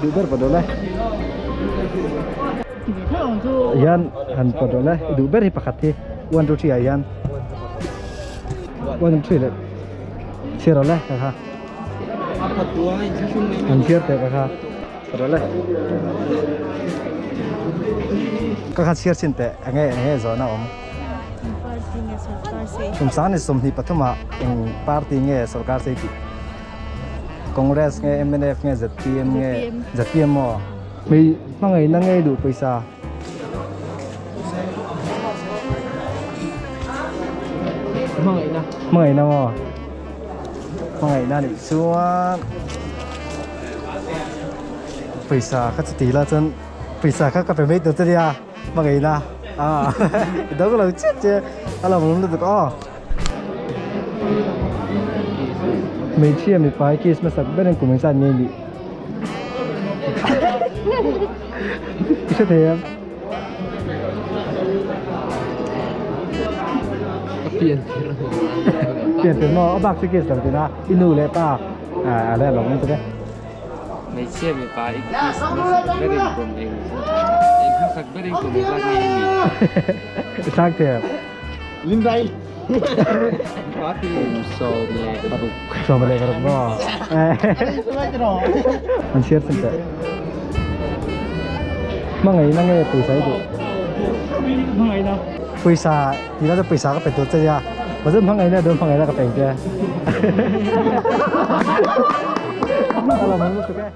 Duh ber pawh dawn e. Hian han pawh dawn e. Duh ber hi pakhat hi 1 2 3 ah hian 1 2 3 leh chhiar rawh le ka kha. An chhiar teh ka kha. Pawh dawn le. Ka kha chhiar chin teh enge enge zawhna awm. Kum sang ni 23 ah eng party nge sorkar sei tih. Congress nge mnf nge zpm nge zpm maw mi hmangaihna nge duh pawisa hmangaihna hmangaihna maw hmangaihna nih chuan pawisa kha chuti la chuan pawisa kha ka pe mai tur che nia hmangaihna a i dang lo chiah che a lo awm lutuk aw. Hmeichhia mipa hi kiss hmasak ber in kum engzat nge nih i hre thei em? Ka pian tir Pian tir maw a bak chu kiss lo tina i nu leh pa a le lo awm tuk e. Hmeichhia mipa hi kiss hmasak ber in kum eng hmasak ber in kum engzat nge nih I thlak thei em? Lindai. 16. 16 maw? An chhiar chin teh. Hmangaihna nge pawisa i duh? Hmangaihna. Pawisa ti la chu pawisa ka pe tur che nia. Mahse hmangaihna duh hmangaihna ka pe ang che. A lo hmang lutuk e.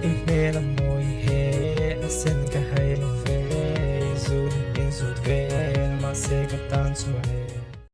I hmel a mawi he a sen ka hai lo ve, zun in zut vel mahse ka tan chuan e.